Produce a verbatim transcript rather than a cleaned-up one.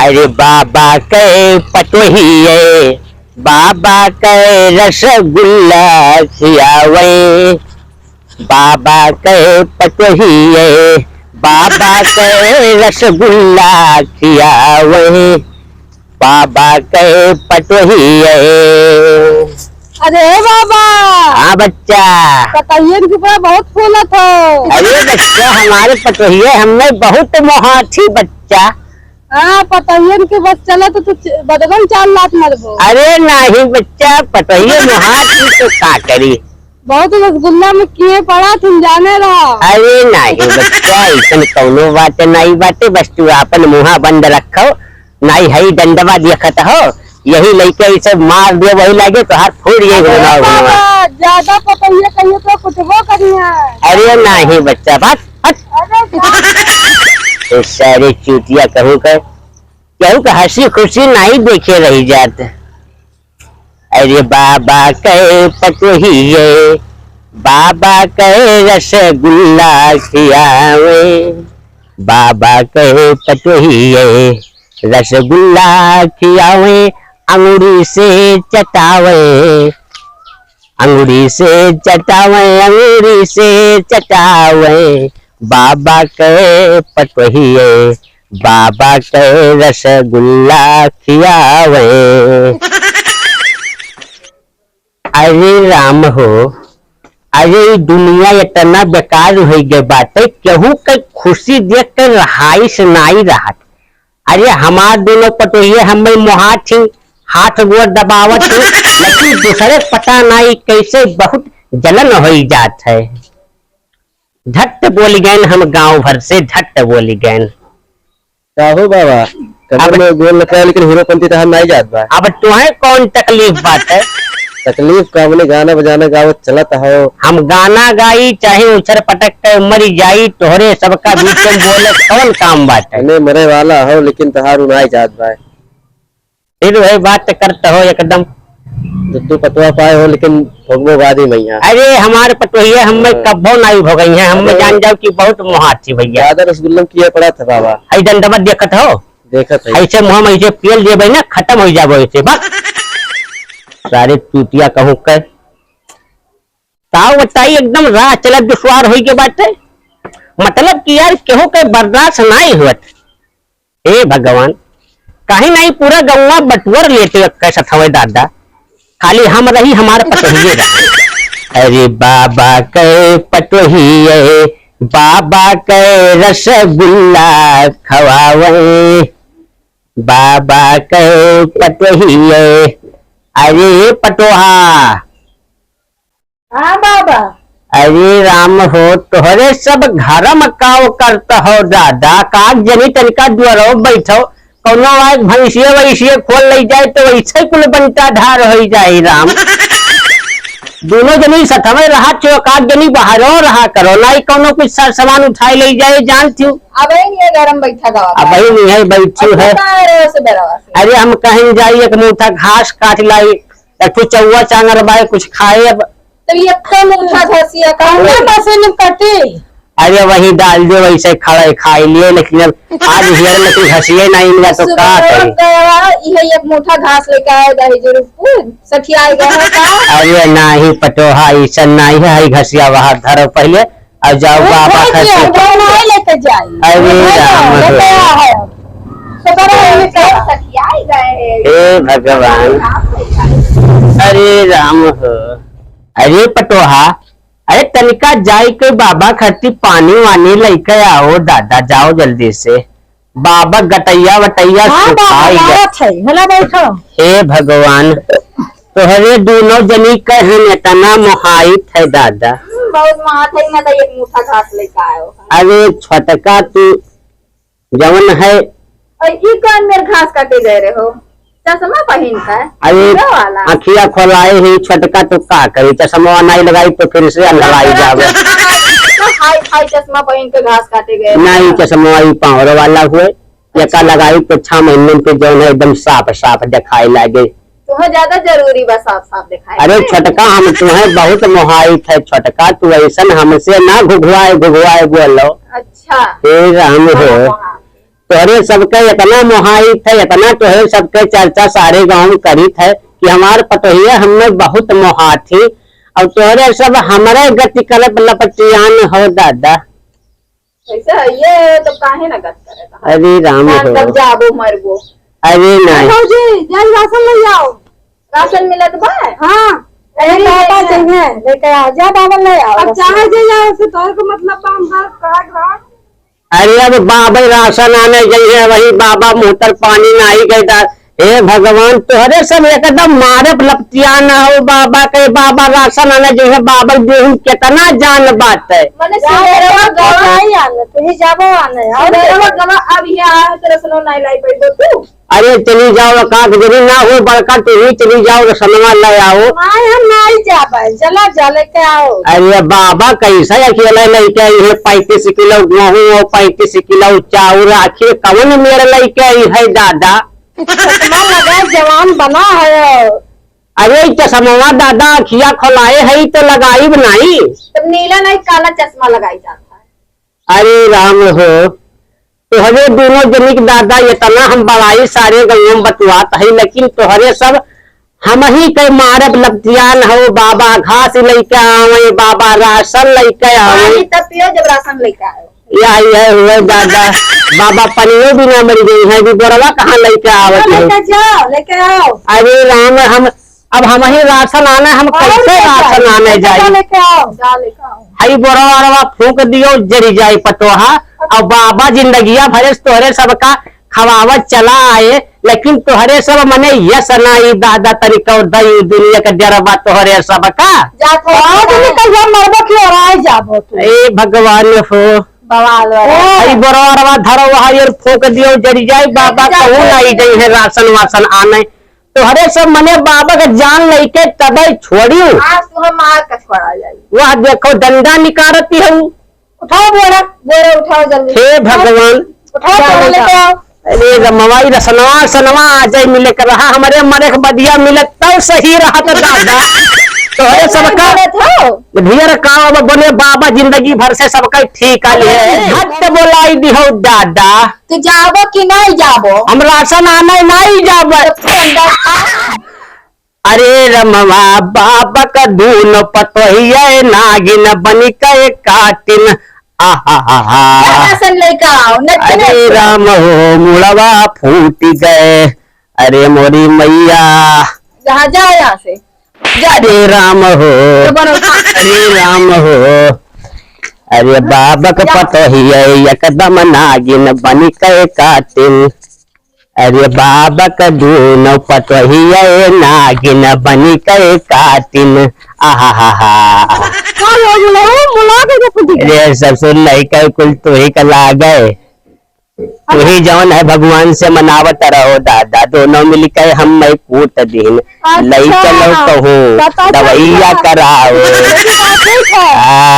अरे बाबा के पटोहिए, बाबा के रसगुल्ला खियावे, बाबा के पटोहिए, बाबा के रसगुल्ला खियावे, बाबा के पटोहिए। अरे बाबा। हाँ बच्चा। पतोहियन के ऊपर बहुत फूलत हो। अरे बच्चा, हमारे पटोहिए हमें बहुत मोहाथी बच्चा। हाँ, पतोहियन के बस चला तो तू च-, बदगम चाल लात मरबो। अरे नाही बच्चा, पटोहिए मोहाथी तो का करी। बहुत रसगुल्ला में किए पड़ा, तुम जाने रहा। अरे नाही बच्चा, ऐसन कौनो बात नाही बाटे, बस तू आपन मुहा बंद रखो। नाही हई डंडवा देखत हो, यही लइके इसे मार दे, वही लागे तोहार फूट ये अरे घुमाओ बाबा, घुमाओ। ज्यादा पतोहिए कहिए तो कुटबो करिए। अरे नाही बच्चा, बात हट। अरे बाप। ए सारे चूतिया कहूँ के, केहू के हँसी खुशी नाही देखे रही जात। अरे बाबा के पटोहिए, बाबा के रसगुल्ला खियावे, बाबा के पटोहिए, रसगुल्ला खियावे, अंगूरी से चटावे, अंगूरी से चटावे, अंगूरी से चटावे, बाबा के पटोहिए, बाबा के रसगुल्ला खियावे। अरे राम हो, अरे ई दुनिया इतना बेकार होइ गए बाटे, केहू के खुशी देख के रहाइश नाई रहत। अरे हमार दोनों पटोहिए हमें मोहात ही, हाथ गोड़ दबावत ही, लेकिन दूसरे के पता नाई कैसे बहुत जलन होइ जात है। झट बोली गैन हम गाँव भर से, झट बोली गैन। का हो बाबा, कमर अब में गोल लकड़ा लेकिन हीरोपंती तहार नाई जात बा। अब तोहे कौन तकलीफ बाटे? तकलीफ का, हमने गाना बजाना गावत चलत हो। हम गाना गाई चाहे उछर पटक के मरी जाई, तोहरे सबका बीच में बोले कौन काम बाटे? अने मरे वाला हो लेकिन तहार उ नाई जात बा। फिर वही बात करत हो एकदम। जब तू पतवा पाए हो, लेकिन भोगबो बादी मैया। अरे, हमारे पतोहिए हमें हाँ। कब्बो नाई भोगई है, हमें अरे। जान जाओ कि बहुत मोहात थी भैया। ज्यादा रसगुल्ला में किया पड़ा था बाबा। हई डंडवा देखत हो? देखत है। ऐसे मुँह में ऐसे पेल देबे ना, खत्म हो जाबो ऐसे, बस। सारे चूतिया कहूँ के। ताव बताई, एकदम राह चलत दुश्वार होई के बाटे। मतलब कि यार, केहू के बर्दाश्त नाई होत। हे भगवान, काहे नाई पूरा गौवा बटुअर लेटे कैसत हवे दादा, खाली हम रही, हमार पतोहिए रही। अरे बाबा के पतोहिए, बाबा के रसगुल्ला खवावे, बाबा के पतोहिए। अरे पटोहा, हाँ बाबा। अरे राम हो, तोहरे सब घरम काव करत हो दादा, काग जनी तनिका दुआरो बैठो, कौनो आज भैंसिए वैसिए खोल लई जाए तो वैसे कुल बंटा धार होई जाए राम। दोनों जनी सथवे रहा छो, काग जनी बाहरो रहा करो, नाई कौनो कुछ सर सामान उठाए लई जाए, जान थी। अब ही नहीं है घर में बैठा गावा। अब ही नहीं है, बैठी अब है। कहाँ रहे हो से बेरवा से? अरे हम कहीं जाई, एक मुट्ठा घास काट लाई, एक ठो चौवा चांगर बाय, कुछ खाए अब। तो ये तो मुट्ठा घसिया का हमरा पासे न कटे। अरे वही डाल दे, वैसे खड़े खाई लिए, लेकिन अब आज हियर में कुछ घसिए ना इनका तो का सुबह करी? गया, इहे एक मुट्ठा घास लेके आए दही जरूर, सखियाए गए हैं का? अरे नाही पटोहा, ऐसा नाही है, घसिया बाहर धरो पहले, और जाओ वो बाबा घर खातिर से। वो नहीं लेके जाई। अरे वो राम हो। लेके आया है। तो करो, ये करो। सखियाई गए। हे भगवान। अरे राम हो। अरे पटोहा, अरे तनिका जाई के बाबा खातिर पानी वानी लेके आओ दादा, जाओ जल्दी से। बाबा गटैया वटैया हाँ, बाबा, सुखाई गए। आवत है। हेला बैठो। हे भगवान, तोहरे दोनों जनी कहन इतना मोहाइत है दादा। हम्म, बहुत मोहात है, मैं तो एक मुट्ठा घास लेके आयो है। अरे छोटका तू जवन है। और ई कौन मेर घास काटे गए रहे हो? चश्मा पहिन के? अरे हीरो वाला। अखिया खोलाए ही छोटका तो का करी, चश्मा नहीं लगाई तो फिर से अंधराई जावे। तो हाई फाई चश्मा पहिन के घास काटे गए। नहीं, चश्मा ई पावर वाला हुए। एका लगाई तो छह महीने पे जौन है एकदम साफ साफ दिखाई लागे। तुम्हें ज्यादा जरूरी बा साफ साफ दिखाई अरे दे। छोटका, हम तुम्हें बहुत मोहाइत है छोटका, तू ऐसन हमसे ना घुघुआए घुघुआए बोलो। अच्छा। हे राम हो। हाँ, हाँ। तोहरे सबके इतना मोहाइत है, इतना तोहरे सबके चर्चा सारे गाँव में करित है कि हमार पतोहिया हमें बहुत मोहात ही। अब तोहरे सब हमरे गति करत लपटियान हो दादा। ऐसे है, ये तो काहे ना गत करे कहा। अरे राम ना, हो। तब जाबो मरबो। अरे ए नहीं। भौजी, जाई राशन ले आओ। राशन मिलत बा? हाँ। अरे अरे पापा नहीं। जइहे, लेके आओ, जा बाबा ले आओ अब राशन। चाहे जे जाओ, से तोहर को मतलब बा, हम बात कहा के रहा। अरे अब बाबा राशन आने जइहे, वही बाबा मुँह तर पानी नाही गए दा। हे भगवान, तोहरे सब एकदम मारे लपटिया ना हो बाबा के, बाबा राशन आने जइहे, बाबा देहु कितना जान बात है। मने जाओ, सिंगरवा जाओ, गवा, नहीं आने, तू ही जाबो आने, और सुंदरवा गवा, अब यहाँ आके रसनो नहीं लाई पैबो तू। अरे चली जाओ, एकाध जनी ना हो बड़का, तू ही चली जाओ, रसनवा ले आओ। नहीं, हम नहीं जाबे, चला जा, लेके आओ। अरे बाबा, कैसे अकेले लेके आई है पैंतीस किलो गेहूं और पैंतीस किलो चाउर, आखिर कौन मेर लेके आई है दादा? चश्मा लगा, जवान बना है। अरे चश्मवा दादा, अखिया खोलाए है तो लगाई नहीं। तब नीला नहीं, काला चश्मा लगाई जाता है। अरे राम हो, तोहरे दोनों जनिक दादा इतना हम बड़ाई सारे गाँव में बतुआत है, लेकिन तोहरे सब हम ही के मारब लपटियान हो बाबा, घास लेके आवे बाबा, राशन लेके आवे। पानी तब पियो जब राशन लेके आवे। या, या हुए दादा, बाबा पनियो बिना मर गई है, अभी बोरवा कहाँ लेके आवत है? लेके जाओ, लेके आओ। अरे राम, हम अब हम ही राशन आने, हम और कैसे क्या राशन चाहिए? आने लेके जाई? जाओ, लेके आओ। जा लेके आओ। हई बोरा वोरवा फूंक दियो, जरी जाई पतोहा। अब बाबा जिंदगिया भरे से तोहरे सबका खवावत चला आए, लेकिन तोहरे सब मने यस ना ई दादा तनिक और दई दुनिया के डरबा तोहरे सबका। जा तो आज भी कहिया मरबो कि ओराई जाबो तू। ए भगवान हो। बवाल वाला। हई बोरा वोरवा धरो, वही और फूंक दियो, जरी जाई बाबा, जा, कहूँ जा। लाई जाई है राशन वासन आने। तोहरे सब मने बाबा के जान लइके तबे छोड़ियो। आज तू हम मार के छोड़ा जाई। वह देखो डंडा निकारती हऊ। उठाओ बोरा, बोरा उठाओ जल्दी। हे भगवान। उठाओ बोरा लेके आओ। अरे रमवाई रसनवा सनवा आ जाए मिले के रहा, हमरे मरे के बदिया मिले तब सही रहा तो दादा। तोहरे सबका बोलत हो? ढेर काम अब बने बाबा जिंदगी भर से सबका ठीक आ लिए। झट बोलाई दिहो दादा। तू जाबो कि नहीं जाबो? हम राशन आने नहीं जाबो। तो अंदर आ। अरे रमवा बाबा का दूनो पतोहिया नागिन बनी के काटिन। आहा हा हा। राशन लेके आओ, नहीं तो अरे नहीं। राम हो मुड़वा फूट गए। अरे मोरी मैया। जहाँ जाओ यहाँ से। जा। अरे राम हो। तो बनो। अरे राम हो। अरे बाबा का पतोहिया एकदम नागिन बनी के काटिन। अरे बाबा का दूनो पतोहिया नागिन बनी के काटिन। आहा हा हा। का हो गेलो? मुला के फूटी। अरे ससुर लइका कुल तोही का लागे। तोही जौन है भगवान से मनावत रहो दादा, दोनों मिलके हम मैं कूट दीन। अच्छा। लई चलो कहूँ, पता चल दवैया गया। कराओ। लेकिन आप ठीक है। हाँ।